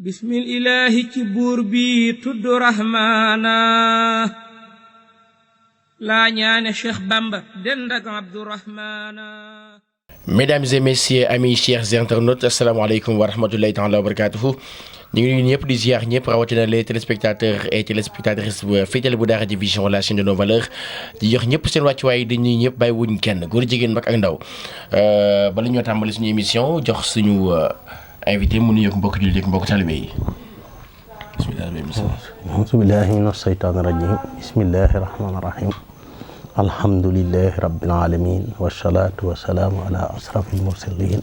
bismillahi ci buur bi tudd rahmaana laa ñaane Cheikh Bamba dendak Abdourahmana. Mesdames et messieurs, amis chers internautes, assalamualaikum wa rahmatullahi ta'ala wa barakatuhu. ñu ngi nuyu ñëpp di ziar ñëpp rawatina les téléspectateurs et téléspectatrices fidèles bu Daara Vision la chaîne de nos valeurs di jox ñëpp seen wàccuwaay di ñuy ñëpp bàyyi wuñ kenn góor jigéen mag ak ndaw bala ñoo tàmbali suñu émission jox suñu invité mu nuyoog mbokk jullit ak mbokk talibé yi. bismillahi minas shaytaani rajim bismillahi rahmaani rahim alhamdulillahi rabbil alamin wassalatu wassalamu ala asrafil mursalin.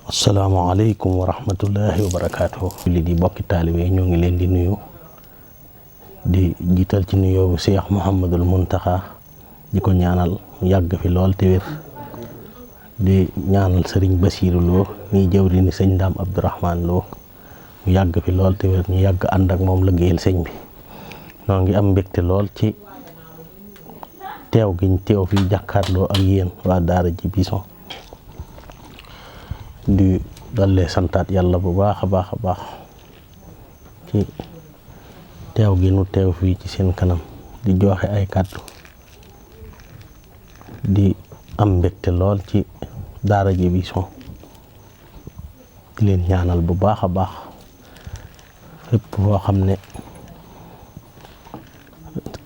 Assalamu alaikum wa rahmatullahi wa barakatuh. Li di bokki talibé ñoo ngi leen di nuyu di jiital ci nuyoo Cheikh Mouhamadul Muntaxa di ko ñaanal yàgg fi lool te wér di ñaanal Serigne Bassirou Lo mi jëwri ni sëñ Ndam Abdourahmane Lo mu yàgg fi lool te wér ñu yàgg ànd ak moom liggéeyal sëñ bi ñoo ngi am mbégte lool ci teew giñ teew fi jàkkaarloo ak yéen waa Daara Vision di dalee santaat yàlla bu baax a baax ci teew gi nu teew fii ci seen kanam di joxe ay kàddu di am mbégte lool ci Daara Vision di leen ñaanal bu baax a baax fépp foo xam ne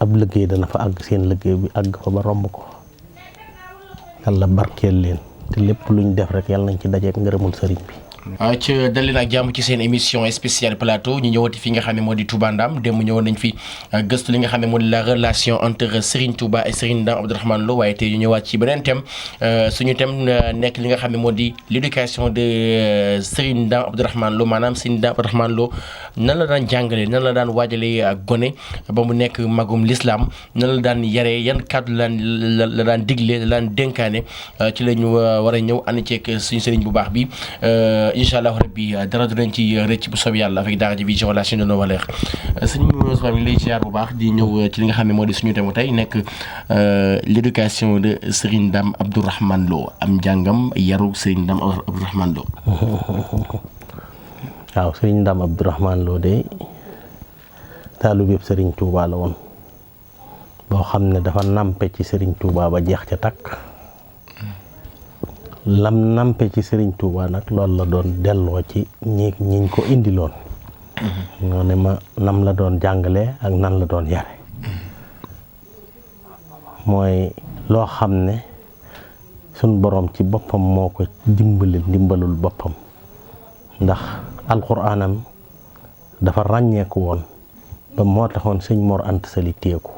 ab liggéey dana fa àgg seen liggéey bi àgg fa ba romb ko yàlla barkeel leen te lépp luñ def rek yàlla nañ ci dajeek ngërëmul sëriñ bi. ci dal leen ak jàmm ci seen émission spéciale plateau ñu ñëwati fi nga xam ne moo di Touba Ndam démb ñëwoon nañ fi gëstu li nga xam ne moo di la relation entre Serigne Touba et Serigne Ndam Abdourahmane Lo waaye tey ñu ñëwaat ci beneen thème suñu thème nekk li nga xam ne moo di l'éducation de Serigne Ndam Abdourahmane Lo maanaam Serigne Ndam Abdourahmane Lo nan la daan jàngale nan la daan waajalee gone ba mu nekk magum l'islam nan la daan yaree yan kàddu la daan digle la daan dénkaane ci la ñu war a ñëw ànd ceeg suñu Serigne bu baax bi. Inch'Allah rabbi dara du leen ci rëcc bu soob yàlla avec Daara Vision la chaîne de nos valeurs sëñ Moussa mi ngi lay ziar bu baax di ñëw ci li nga xam ne moo di suñu thème tey nekk l'éducation de Serigne Ndam Abdourahmane Lo am njàngam yaru Serigne Ndam Abdourahmane Lo. waaw Serigne Ndam Abdourahmane Lo de taalubéb Serigne Touba la woon boo xam ne dafa nampe ci Serigne Touba ba jeex ca takk. lam nampe ci Serigne Touba nag loolu la doon delloo ci ñiñ ko indiloon ñoo ne ma nam la doon jàngale ak nan la doon yare mooy loo xam ne suñ borom ci boppam moo ko dimbalul boppam ndax alxuraanam dafa ràññeeku woon ba moo taxoon sëñ Mor Anta Sali téeku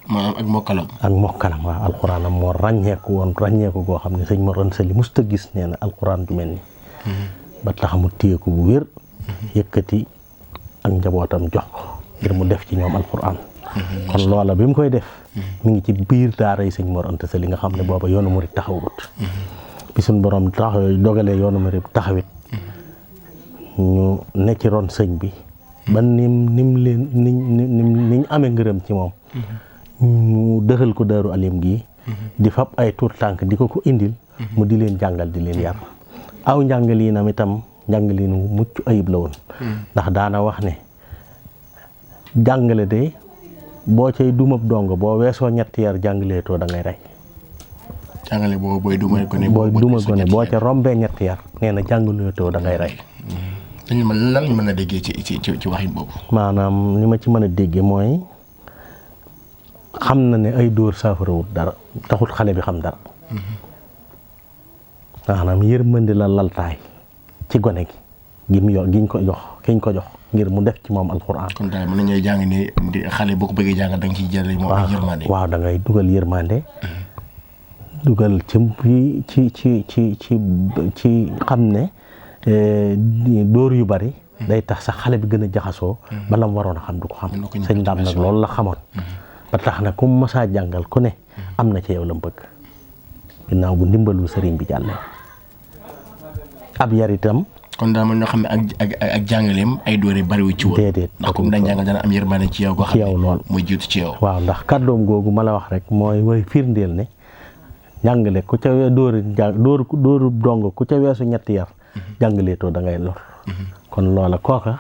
maanaam ak mokkalam waaw alxuraanam moo ràññeeku goo xam ne sëñ Mor Anta Sali musta gis nee na alxuraan du mel ni ba tax mu téyeku bu wér yëkkati ak njabootam jox ko ngir mu def ci ñoom alxuraan kon loola bi mu koy def mi ngi ci biir daara yi sëñ Mor Anta Sali nga xam ne booba yoonu murid taxawut bi suñ borom dogalee yoonu murid taxawit ñu ne ci ron sëñ bi ba niñ amee ngërëm ci moom mu dëxal ko Daaru Alim gi di fab ay tuur tànk di ko indil mu di leen jàngal di leen yar aw njàngaliinam itam njàngaliin wu mucc ayib la woon ndax daana wax ne jàngale de boo cay dumab dongo boo weesoo ñetti yar jàngaleetoo da ngay rey jàngale booy duma gone boo ca rombee ñetti yar nee na jàngaleetoo da ngay rey lan lañ mën a déggee ci waxin boobu maanaam li ma ci mën a déggee mooy xam na ne ay dóor saafarawut dara taxut xale bi xam dara maanaam yërmande la laltaay ci gone gi giñ ko jox ngir mu def ci moom alxuraan. kon daal mën nañoo jàng ni xale boo ko bëggee jàng da nga ciy jëlee moom yërmande. waaw da ngay dugal yërmande dugal ci xam ne dóor yu bari day tax sax xale bi gën a jaxasoo bala mu waroon a xam du ko xam sëñ Ndam nag loolu la xamoon ba tax na ku mu masaa jàngal ku ne am na ci yow la mu bëgg ginnaaw bu ndimbalul sëriñ bi jàllee ab yar itam kon daal mën ñoo xam ne ak jàngaleem ay dóore bariwu ci woon déedéet ndax comme dañ jàngal dana am yërmande ci yow goo xam ne lool mooy jiitu ci yow waaw ndax kàddoom googu ma la wax rek mooy firndeel ne jàngale ku ca dóoru dong ku ca weesu ñetti yar jàngaleetoo da ngay lor kon loola kooka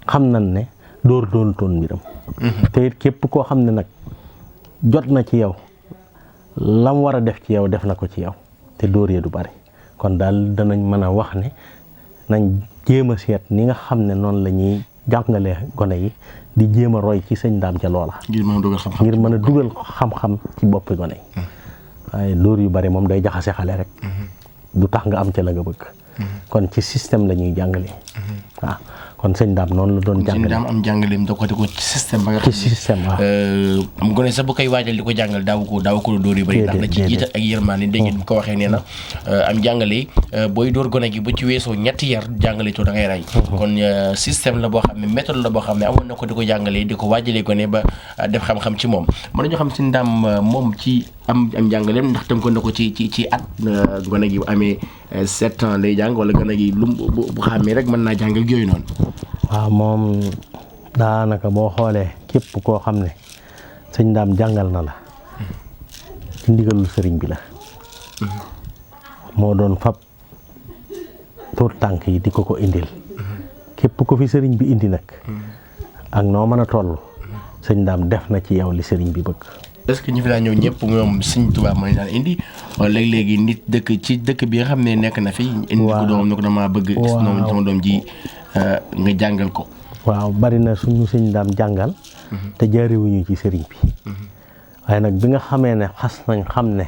xam nañ ne dóor doon toon mbiram te it képp koo xam ne nag jot na ci yow lam war a def ci yow def na ko ci yow te dóor yee du bari kon daal danañ mën a wax ne nañ jéem a seet ni nga xam ne noonu la ñuy jàngale gone yi di jéem a roy ci sëñ daam ca loola ngir mën a dugal xam-xam ci boppi gone yi waaye dóor yu bari moom day jaxase xale rek du tax nga am ca la nga bëgg kon ci système la ñuy jàngale waaw kon sëñ daam noonu la doon jàngale sëñ daam am jàngaleem da ko ci système ba nga ci système waaw am gone sax bu koy waajal di ko jàngal daaw ko dóor yu bëri ndax da ci jiital ak yërmaande dégg ngeen ko waxee nee na am jàngale booy dóor gone gi bu ci weesoo ñetti yar jàngale to da ngay rey kon système la boo xam ne méthode la boo xam ne amoon na ko di ko jàngalee di ko waajalee gone ba def xam-xam ci moom mën nañoo xam sëñ daam moom ci am jàngaleem ndax tënk ko na ko ci at gone gi bu amee 7 ans lay jàng wala gone gi lu bu xàmmee rek mën naa jàng ak yooyu noonu. waaw moom daanaka boo xoolee képp koo xam ne sëñ daam jàngal na la ci ndigalul sëriñ bi la moo doon fab tuut tànk yi di ko indil képp ko fi sëriñ bi indi nag ak noo mën a toll sëñ daam def na ci yow li sëriñ bi bëgg. est-ce que ñu fi daan ñëw ñëpp ñoom sëñ Tuubaa mooy daan indi wala léeg-léegi nit dëkk ci dëkk bi nga xam ne nekk na fi. indi ko doomam ne ko damaa bëgg. waaw sama doom ji nga jàngal ko. waaw bari na suñu sëñ daam jàngal. te jaarewuñu ci sëriñ bi. waaye nag bi nga xamee ne xas nañ xam ne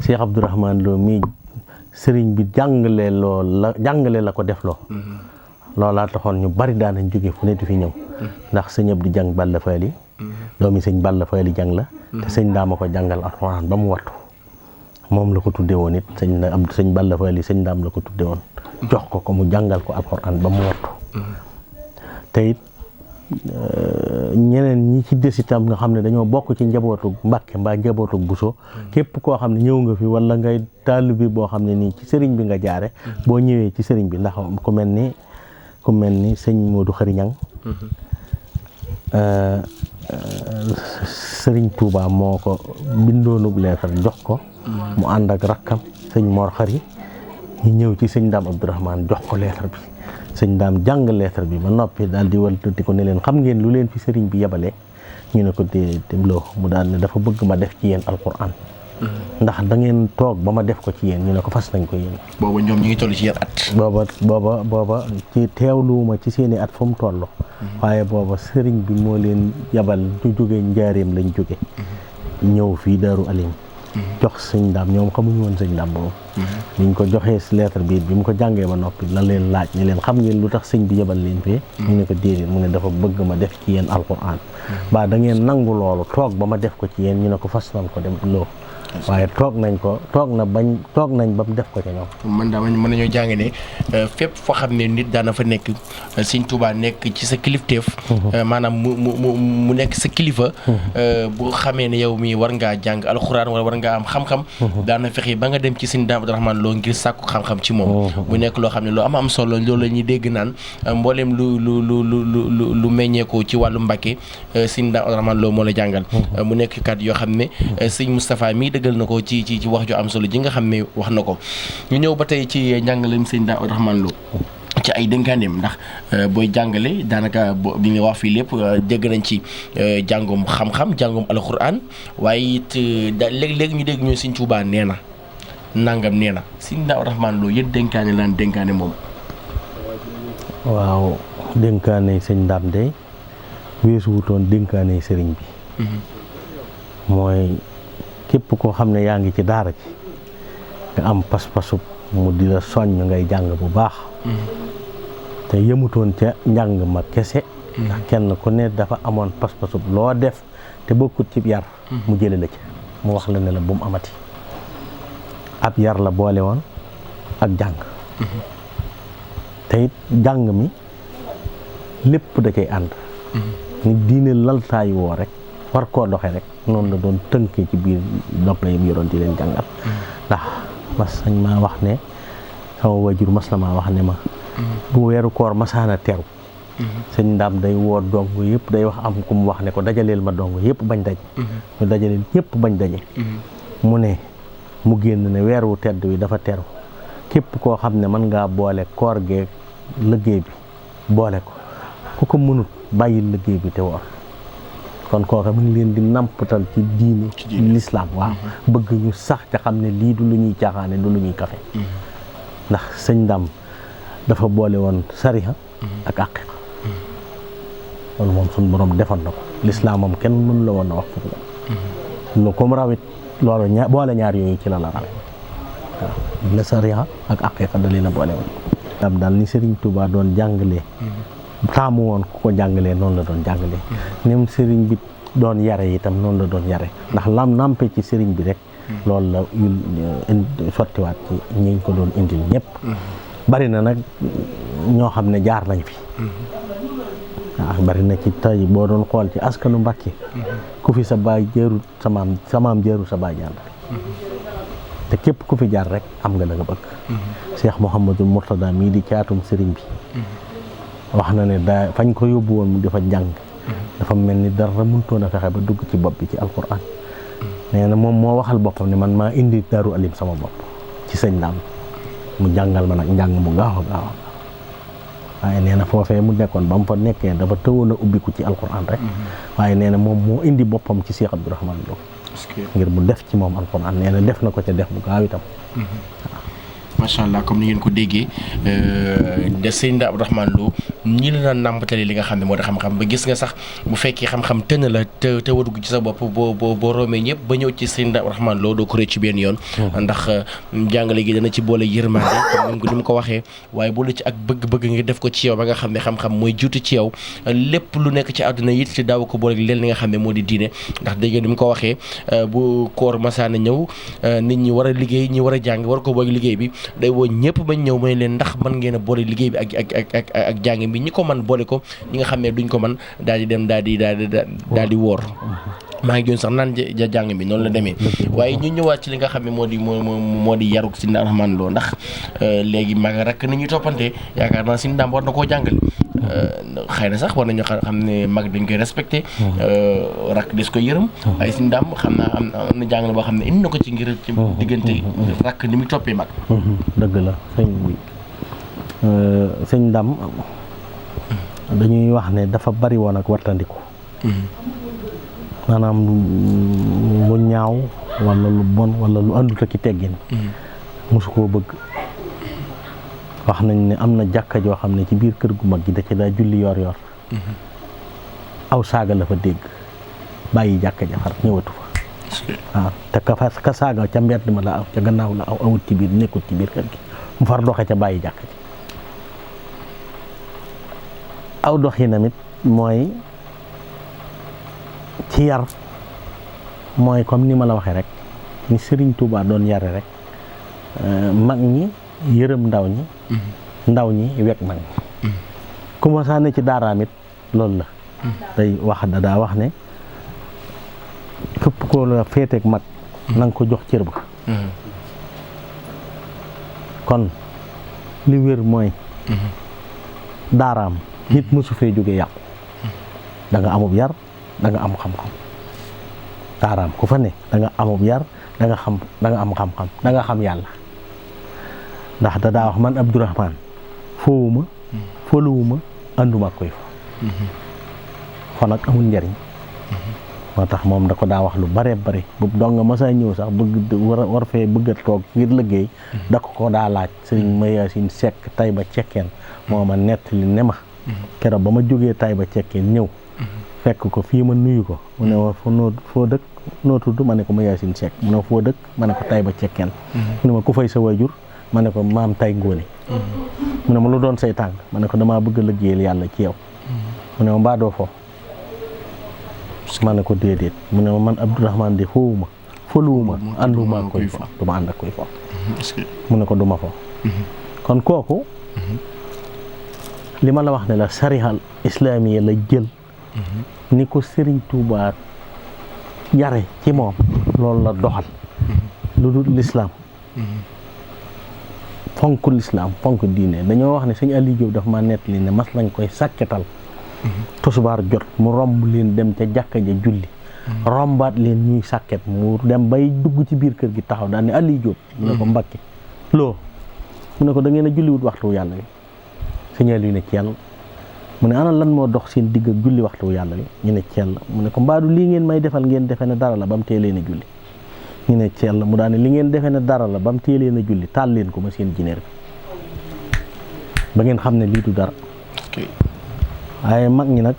Cheikh Abdourahmane Lo mii sëriñ bi jàngale la ko def loo. loolaa taxoon ñu bari daan nañ jóge fu ne di fi ñëw. ndax sëñ Abdou Jàng Balla Faali doomi sëñ Balla Faali Jàng la. te sëñ daama ko jàngal alxuraan ba mu wattu moom la ko tudde woon it sëñ Balla Faali sëñ daam la ko tudde woon. jox ko mu jàngal ko alxuraan ba mu wattu. te it ñeneen ñi ci des itam nga xam ne dañoo bokk ci njabootu Mbàkke mbaa njabootu Buso képp koo xam ne ñëw nga fi wala ngay taalibe bi boo xam ne nii ci sëriñ bi nga jaare boo ñëwee ci sëriñ bi ndax ku mel ni sëñ Modou Khary Niang sëriñ Touba moo ko bindoonub leetar jox ko mu ànd ak rakkam sëñ Mor Khary ñu ñëw ci sëñ Daam Abdourahmane jox ko leetar bi sëñ daam jàng leetar bi ba noppi daal di waltati ko ne leen xam ngeen lu leen fi sëriñ bi yebale ñu ne ko dégloo mu daal ne dafa bëgg ma def ci yéen alquran ndax da ngeen toog ba ma def ko ci yéen ñu ne ko fas nañ ko yéen. booba ñoom ñu ngi toll ci yéen at. booba ci teewluwuma ci seeni at fu mu toll. waaye booba sëriñ bi moo leen yabal ñu jóge njaareem lañ jóge ñëw fii Daaru Alim jox sëñ daam ñoom xamuñu woon sëñ daam boobu. biñ ko joxee lettre bi mu ko jàngee ba noppi la leen laaj ne leen xam ngeen lu tax sëñ bi yebal leen fee. ñu ne ko déedéet mu ne dafa bëgg ma def ci yéen alquran. ba da ngeen nangu loolu toog ba ma def ko ci yéen ñu ne ko fas nañ ko dem loo. waaye toog nañ ba mu def ko ca ñoom. man daa mën nañoo jàng ne fépp foo xam ne nit daana fa nekk sëñ Tuubaa nekk ci sa kilifteef. maanaam mu nekk sa kilifa. bu xamee ne yow mii war ngaa jàng alxuraan wala war ngaa am xam-xam. daana fexe ba nga dem ci sëñ Daam Abdourahmane Lo ngir sàkku xam-xam ci moom. bu nekk loo xam ne lu am solo loolu la ñuy dégg naan mbooleem lu meññeekoo ci wàllu Mbàkke sëñ Daam Abdourahmane Lo moo la jàngal. mu nekk kat yoo xam ne sëñ Moustapha mii dëggal na ko ci wax ju am solo ji nga xam ne wax na ko ñu ñëw ba tey ci njàngaleem sëñ Daam Abdourahmane Lo ci ay dénkaaneem ndax booy jàngale daanaka bi nga wax fii lépp dégg nañ ci jàngum xam-xam jàngum alxuraan waaye it léeg-léeg ñu dégg ñu sëñ Tuubaa nee na nangam nee na sëñ Daam Abdourahmane Lo yët dénkaane laan dénkaane moom. waaw dénkaane sëñ Daam de weesu wutoon dénkaane sëriñ bi. mooy képp koo xam ne yaa ngi ci daara ji nga am pas-pasub mu di la soññ ngay jàng bu baax. te yemutoon ca njàng ma kese. ndax kenn ku ne dafa amoon pas-pasub loo def te bokkut ci yar. mu jële la ci mu wax la ne la bu mu amati. ab yar la boole woon ak jàng. te it jàng mi lépp da cay ànd. ni diine laltaayu woo rek war koo doxe rek noonu la doon tënkee ci biir nopp la yim yoroon di leen jàngal. ndax mas nañ maa wax ne sama wajur mas na maa wax ne ma bu weeru koor masaana teru sëñ Ndaam day woo dong yëpp day wax am ku mu wax ne ko dajaleel ma dong yëpp bañ daje ñu dajaleel ñëpp bañ daje mu ne mu génn ne weer wu tedd wi dafa teru képp koo xam ne mën ngaa boole koor geeg liggéey bi boole ko ku ko mënut bàyyil liggéey bi te woor kon kooka mu ngi leen di nampatal ci diine lislaam waaw bëgg ñu sax ca xam ne lii du lu ñuy caaxaane du lu ñuy kafe ndax sëñ Dame dafa boole woon sariha ak aqiqa loolu moom suñu borom defoon na ko lislaam moom kenn mënu la woon a wax foofu lu comme rawit loolu boole ñaar yooyu ci la rawe waaw la sariha ak aqiqa da leen a boole woon dam daal ni Serigne Touba doon jàngalee taamu woon ku ko jàngalee noonu la doon jàngalee nem Serigne bi doon yare itam noonu la doon yare ndax lam nampe ci Serigne bi rek loolu la sottiwaat ci ñi ko doon indil ñëpp bari na nag ñoo xam ne jaar nañ fi waaw bari na ci tey boo doon xool ci askanu Mbàkke ku fi sa baay jëru samaam jëru sa baay jaar te képp ku fi jaar rek am nga la nga bëgg Cheikh Mouhamadou Mourtada mii di caatum Serigne bi wax na ne daa fañ ko yóbbu woon mu dafa jàng dafa mel ni dara mënutoon a fexe ba dugg ci bopp bi ci alquran nee na moom moo waxal boppam ne man maa indi Daaru Alim sama bopp ci sëñ Dame mu jàngal ma nag njàng mu gaaw a gaaw waaye nee na foofee mu nekkoon ba mu fa nekkee dafa tëwoon a ubbiku ci alquran rek waaye nee na moom moo indi boppam ci Cheikh Abdourahmane Lo ngir mu def ci moom alquran nee na def na ko ca def bu gaaw itam macha allah comme ni ngeen ko déggee de sëñ Abdourahmane Lo ñi la nàmpatale li nga xam ne moo di xam-xam ba gis nga sax bu fekkee xam-xam tënn la te wadugg ci sa bopp boo roomee ñëpp ba ñëw ci sëñ Abdourahmane Lo doo ko rëcc ci benn yoon ndax jàngale gi dana ci boole yërmande comme ni mu ko waxee waaye boole ci ak bëgg-bëgg nga def ko ci yow ba nga xam ne xam-xam mooy juutu ci yow lépp lu nekk ci àdduna it ci daaw ko boole leen li nga xam ne moo di diine ndax dégg nga ni mu ko waxee bu koor masaana ñëw nit ñi war a liggéey ñi war a jàng war ko boole liggéey bi day woo ñëpp bañ ñëw may leen ndax mën ngeen a boole liggéey bi ak jàng bi ñi ko man boole ko ñi nga xam ne duñ ko man daal di dem daal di woor maa ngi doon sax naan jàng bi noonu la demee waaye ñu ñëwaat ci li nga xam ne moo di yaruk Sëñ Abdourahmane Lo ndax léegi mag rek ni ñuy toppante yaakaar naa Sëñ Dame war na koo jàngale xëy na sax war nañu xam ne mag dañ koy respecté rak des ko yërëm waaye Sëñ Dame xam naa am na jàngale boo xam ne indi na ko ci ngir ci diggante rak ni muy toppee mag dëgg la sëñ Dame dañuy wax ne dafa bari woon ak wattandiku maanaam lu ñaaw wala lu bon wala lu àndut ak teggin mosu koo bëgg wax nañ ne am na jàkka joo xam ne ci biir kër gu mag gi da ci daa julli yor aw saaga la fa dégg bàyyi jàkka ja far ñëwatu fa waaw te ka saaga ca mbedd ma la aw ca gannaaw la aw awut ci biir nekkut ci biir kër gi mu far doxe ca bàyyi jàkka ji aw dox yi namit mooy ci yar mooy comme ni ma la waxee rek ni Serigne Touba doon yare rek mag ñi yërëm ndaw ñi wekk mag ñi commencé ne ci daaraam it loolu la day wax daa wax ne képp ko la féeteeg mag na nga ko jox cër ba kon li wér mooy daaraam nit mësu fee jóge yàqu da nga amub yar da nga am xam-xam daaraam ku fa ne da nga amub yar da nga am xam-xam da nga xam yàlla ndax da daa wax man Abdourahmane foowuma foluwuma ànduma koy fa nag amul njariñ moo tax moom da ko daa wax lu bare bare bu dong nga masa ñëw sax bëgg war fee bëgg a toog ngir liggéey da ko daa laaj sëriñ Mayacine Seck Taïba Cekkeen moo ma nettali ne ma keroog ba ma jógee Taïba Cekkeen ñëw fekk ko fii ma nuyu ko mu ne ma foo dëkk noo tudd ma ne ko Mayacine Seck mu ne foo dëkk ma ne ko Taïba Cekkeen mu ne ma ku fay sa waajur ma ne ko maam tay ngóone mu ne ma lu doon say tànk ma ne ko damaa bëgg a liggéeyal yàlla ci yow mu ne ma mbaa doo fo ma ne ko déedéet mu ne ma man Abdourahmane de foowuma foluwuma ànduma koy fo duma ànd ak koy fo mu ne ko duma fo kon kooku li ma la wax ne la sarihal islaamiya la jël ni ko Serigne Touba yare ci moom loolu la doxal lu dul lislaam fonk lislaam fonk diine dañoo wax ne sëñ Aliou Diop dafa ma nettali ne mas lañ koy sàkketal tusubaar jot mu romb leen dem ca jàkka ja julli rombaat leen ñuy sàkket mu dem bay dugg ci biir kër gi taxaw daal ne Aliou Diop mu ne ko Mbakke loo mu ne ko da ngeen a julliwut waxtu yàlla wi signal yu ne ci yàlla mu ne ana lan moo dox seen digg ak julli waxtu yàlla wi ñu ne ci yàlla mu ne ko mbaadu lii ngeen may defal ngeen defe ne dara la ba mu teelee na julli ñu ne ci yàlla mu daane li ngeen defe ne dara la ba mu teelee na julli taal leen ko ma seen jineer bi ba ngeen xam ne lii du dara waaye mag ñi nag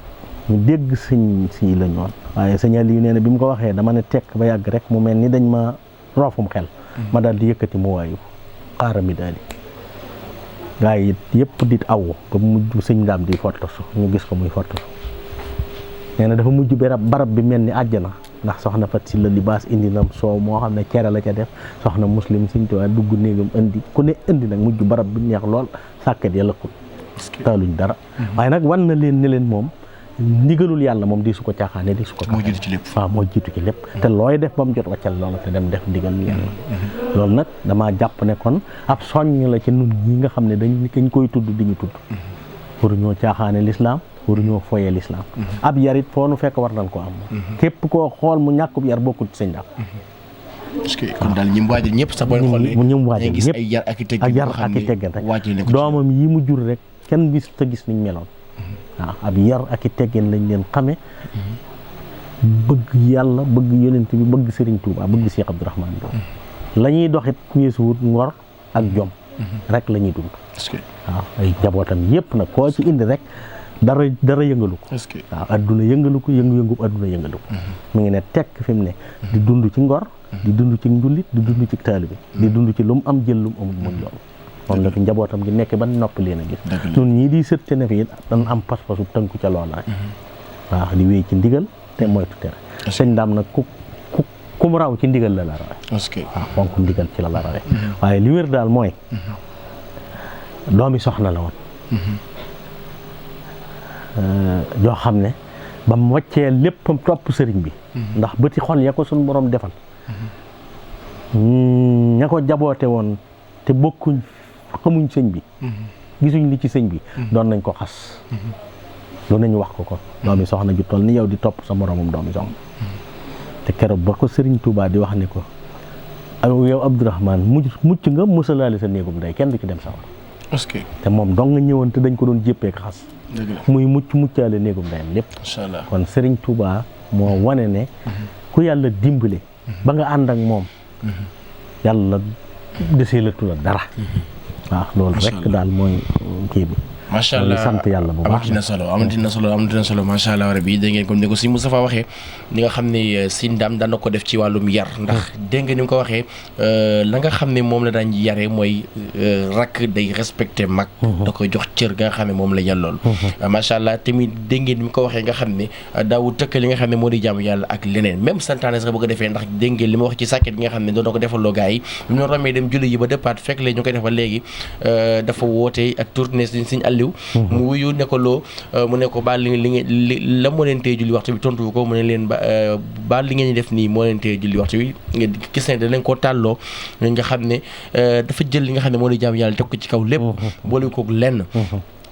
ñu dégg sëñ si la ñoon waaye signal yi nee na bi mu ko waxee dama ne tekk ba yàgg rek mu mel ni dañ ma roofum xel ma daal di yëkkati mu waayu xaaral mi daal di gaa yi yëpp di aw ba mujj sëñ daam di fortasu ñu gis ko muy fortasu nee na dafa mujj barab bi mel ni àjjana ndax soxna Fat si la libaas indi na soow moo xam ne cere la ca def soxna muslim sëñ Tuubaa dugg néegam indi ku ne indi nag mujj barab bi neex lool sàkket ya lëkkul taaluñ dara waaye nag wan na leen ne leen moom ndigalul yàlla moom di su ko caaxaane di su ko moo jiitu ci lépp waaw moo jiitu ci lépp te looy def ba mu jot wàccal loolu te dem def ndigalul yàlla loolu nag damaa jàpp ne kon ab soññ la ci nun ñi nga xam ne dañ koy tudd di ñu tudd waruñoo caaxaane lislaam waruñoo foyee lislaam ab yarit foo nu fekk war nañ ko am képp koo xool mu ñàkkub yar bokkul ci sëñ daam parce que kon daal ñi mu waajal ñëpp sax booy xoolee ñi mu waajal gis ñëpp ay yar ak i teggin ak yar ak i teggin rek waajal ne ko doomam yi mu jur rek kenn gis te gis niñ meloon waaw ab yar ak i teggin lañ leen xame bëgg yàlla bëgg yonent bi bëgg Serigne Touba bëgg Cheikh Abdourahmane Lo la ñuy doxit weesuwut ngor ak jom rek la ñuy dund waaw ay njabootam yëpp nag koo ci indi rek dara yëngalu ko waaw adduna yëngalu ko yëngu-yëngu adduna yëngalu ko mu ngi ne tekk fi mu ne di dund ci ngor di dund ci njullit di dund ci taalibe di dund ci lu mu am jël lu mu amul muñ loolu moom la fi njabootam gi nekk ba nopp leen a gis ñun ñii di sët ne fi dañ am pas-pasu tënku ca loola waaw di wéy ci ndigal te moytu tere sëñ daam nag ku mu raw ci ndigal la rawe waaw fonk ndigal ci la rawe waaye li wér daal mooy doomi soxna la woon joo xam ne ba mu wàccee léppam topp sëriñ bi ndax bëti xol ya ko suñ borom defal ña ko jaboote woon te bokkuñ xamuñ sëñ bi gisuñ li ci sëñ bi doon nañ ko xas lu nañu wax ko doomi soxna ju toll ni yow di topp sa moromam doomi soxna te keroog ba ko sëriñ Touba di wax ne ko yow Abdourahmane mucc nga musalaale sa néegum ndey kenn du ci dem sawar te moom dong nga ñëwoon te dañ ko doon jéppee ko xas muy muccaale néegum ndeyam lépp kon sëriñ Touba moo wane ne ku yàlla dimbale ba nga ànd ak moom yàlla desee la tula dara waaw loolu rek daal mooy kii bi macha allah sant yàlla bu baax amati na solo macha allah rabbi dégg ngeen comme ni ko si Moustapha waxee li nga xam ne Sëñ Daam daan na ko def ci wàllum yar ndax dégg nga ni mu ko waxee la nga xam ne moom la daan yare mooy rakk day respecté mag da koy jox cër nga nga xam ne moom la yàllool macha allah tamit dégg ngeen ni mu ko waxee nga xam ne daawu tëkk li nga xam ne moo di jaamu yàlla ak leneen même santaane sax bu ko defee ndax dégg ngeen li ma wax ci sàkket gi nga xam ne doon na ko defaloo gars yi bi ñu romee dem julli yi ba départ fekk léegi ñu koy defal léegi dafa woote ak tournée Sëñ Aliou mu wuyu ne ko loo mu ne ko baal li la moo leen tee julli waxtu bi tontu ko mu ne leen baal li ngeen def nii moo leen tee julli waxtu bi gis ne danañ ko tàlloo nga xam ne dafa jël li nga xam ne moo di jaam yàlla teg ko ci kaw lépp boole ko lenn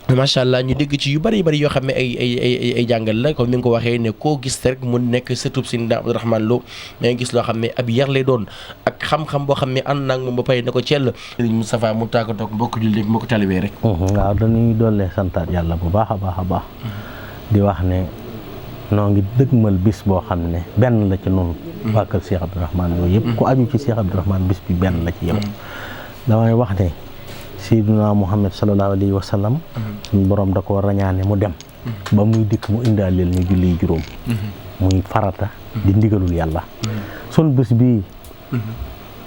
macha allah ñu dégg ci yu bari yoo xam ne ay jàngal la comme ni nga ko waxee ne koo gis rek mu nekk sëtub Sëñ Abdourahmane Lo da nga gis loo xam ne ab yar lay doon ak xam-xam boo xam ne ànd naag moom ba pare ne ko cell Moustapha mu tàggatoo mbokk jullit mbokk talibé rek waaw dañuy dollee santaat yàlla bu baax a baax di wax ne noo ngi dëgmal bis boo xam ne benn la ci noonu waa kër Cheikh Abdourahmane Lo yëpp ku aju ci Cheikh Abdourahmane bis bi benn la ci yow damay wax ne Seydina Muhammad sallallahu alayhi wa sallam suñu borom da ko rañaane mu dem ba muy dikk mu indaaleel ñu julli juróom muy farata di ndigalul yàlla sun bés bii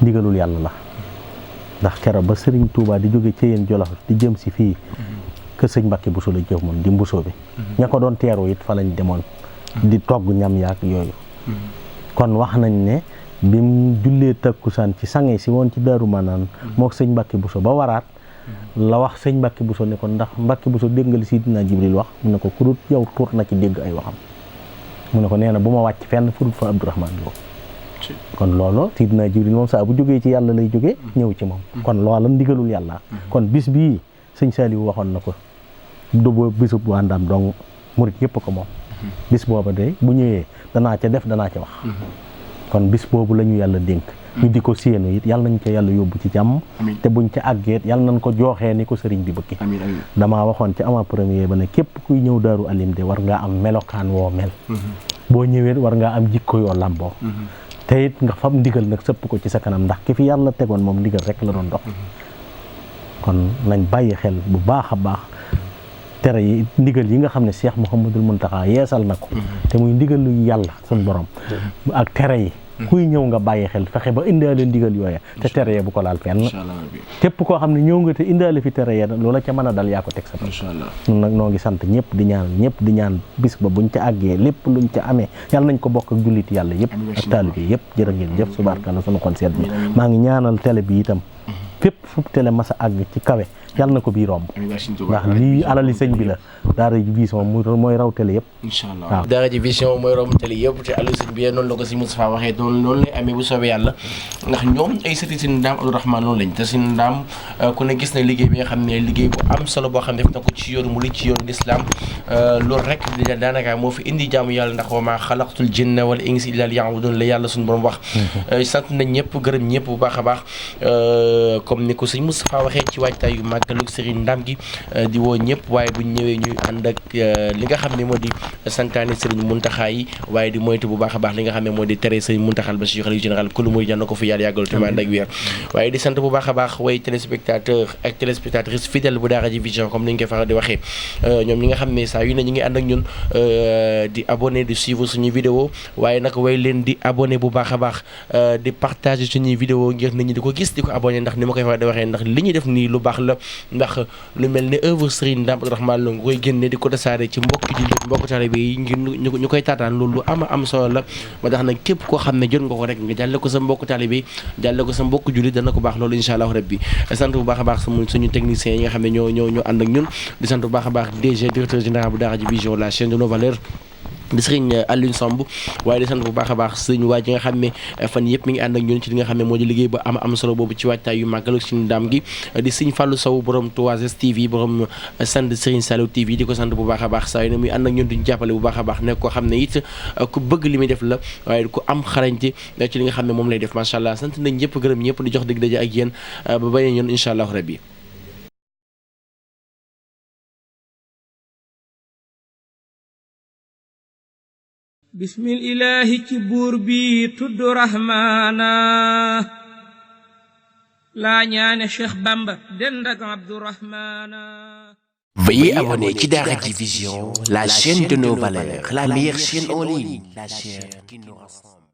ndigalul yàlla la ndax keroog ba Serigne Touba di jóge ci yéen Jolof di jëm si fii kër sëñ Mbàkke Buso la jëmoon di mbusoo bi ña ko doon teeru it fa lañ demoon di togg ñam yaak yooyu kon wax nañ ne bi mu jullee takkusaan ci sange si woon ci Daaru Manaan mook sëñ Mbàkke Buso ba waraat la wax sëñ Mbàkke Buso ne ko ndax Mbàkke Buso dégg nga li Sidina Jibril wax mu ne ko ku dut yow tuur na ci dégg ay waxam mu ne ko nee na bu ma wàcc fenn fu dut fa Abdourahmane Lo kon loolu Sidina Jibril moom saa bu jógee ci yàlla lay jógee ñëw ci moom kon loola ndigalul yàlla kon bis bii sëñ Saliou waxoon na ko du boo bisub waa Ndam dong murit yëpp ko moom bis booba de bu ñëwee danaa ca def danaa ca wax kon bis boobu la ñu yàlla dénk ñu di ko séenu it yàlla nañ ca yàlla yóbbu ci jàmm te buñ ca àggeet yàlla nañ ko jooxee ni ko sëriñ bi bëgg damaa waxoon ci avant premier ba ne képp kuy ñëw Daaru Alim de war ngaa am melokaan woo mel boo ñëwee war ngaa am jikko yoo lamboo te it nga fam ndigal nag sëpp ko ci sa kanam ndax ki fi yàlla tegoon moom ndigal rek la doon dox kon nañ bàyyi xel bu baax a baax tere yi ndigal yi nga xam ne Cheikh Mouhamadul Mountakha yeesal na ko te muy ndigalu yàlla suñ borom ak tere yi kuy ñëw nga bàyyi xel fexe ba indaale ndigal yooya te tere ya bu ko laal fenn képp koo xam ne ñëw nga te indaale fi tere ya loola ca mën a dal yaa ko teg sa bopp ñun nag noo ngi sant ñëpp di ñaan bis ba buñ ca àggee lépp luñ ca amee yàlla nañ ko bokk ak jullit yàlla yëpp ak taalibe yëpp jërë ngeen jëf subaarkalla sunu xol seet bi maa ngi ñaanal télé bi itam fépp fu télé masa àgg ci kawe yàlla na ko bii romb ndax lii alali sëñ bi la Daara J Vision mooy raw télé yëpp incha allah Daara J Vision mooy romb télé yëpp te alali sëñ bi noonu la ko si Moustapha waxee noonu lay amee bu soobee yàlla ndax ñoom ay sëti sëñ Ndaam Abdourahmane loolu lañ te sëñ Ndaam ku ne gis na liggéey bi nga xam ne liggéey bu am solo boo xam ne def na ko ci yoonu mu li ci yoonu lislaam loolu rek daanaka moo fi indi jaamu yàlla ndax wa maa xalaqtul jinna wal insa illa liya'budun la yàlla suñu borom wax sant nañ ñëpp gërëm ñëpp bu baax a baax comme ni ko sëñ Moustapha waxee ci waajtaay yu màggalu Serigne Ndam gi di woo ñëpp waaye buñ ñëwee ñuy ànd ak li nga xam ne moo di santaane Serigne Mountakha yi waaye di moytu bu baax a baax li nga xam ne moo di tere Serigne Mountakha ba si xalifa général kulu muy jànn ko fi yàlla yàggal te ma ànd ak wér waaye di sant bu baax a baax way téléspectateur ak téléspectatrice fidèle bu Daara J Vision comme ni ñu koy faral di waxee ñoom ñi nga xam ne saa yu ne ñi ngi ànd ak ñun di abonné di suivre suñuy vidéo waaye nag way leen di abonné bu baax a baax di partager suñuy vidéo ngir nit ñi di ko gis di ko abonné ndax ni ma koy faral di waxee ndax li ñuy def nii lu baax la ndax lu mel ne œuvre Serigne Ndam Abdourahmane Lo nga koy génne di ko tasaare ci mbokki jullit mbokki taalibe yi ngir ñu koy taataan loolu lu am solo la ba tax nag képp koo xam ne jot nga ko rek nga jàlle ko sa mbokk taalibe yi jàlle ko sa mbokk jullit dana ko baax loolu insha Allah rabbi sant bu baax a baax suñu techniciens yi nga xam ne ñoo ànd ak ñun di sant bu baax a baax DG directeur général bu Daara J Vision la chaîne de nos valeurs di sëriñ Alioune Samb waaye di sant bu baax a baax sëriñ waa ji nga xam ne fan yëpp mi ngi ànd ak ñun ci li nga xam ne moo di liggéey ba am solo boobu ci waajtaay yu màggal ak suñu Ndam gi di sëriñ Fallou Sow borom 3S TV borom sant Serigne Saliou TV di ko sant bu baax a baax saa yu ne muy ànd ak ñun duñu jàppale bu baax a baax nekk koo xam ne it ku bëgg li muy def la waaye ku am xarañte ci li nga xam ne moom lay def macha allah sant nañ ñëpp gërëm ñëpp di jox dëgg daje ak yéen ba beneen yoon incha allah rabbi bismil ilaahi ci buur bi tudd rahmaana laa ñaane Cheikh Bamba dend ak Abdourahmana. Veuillez abonner ci Daara J Vision, la chaîne de nos valeurs, la meilleure chaîne en ligne, la chaîne qui nous rassemble.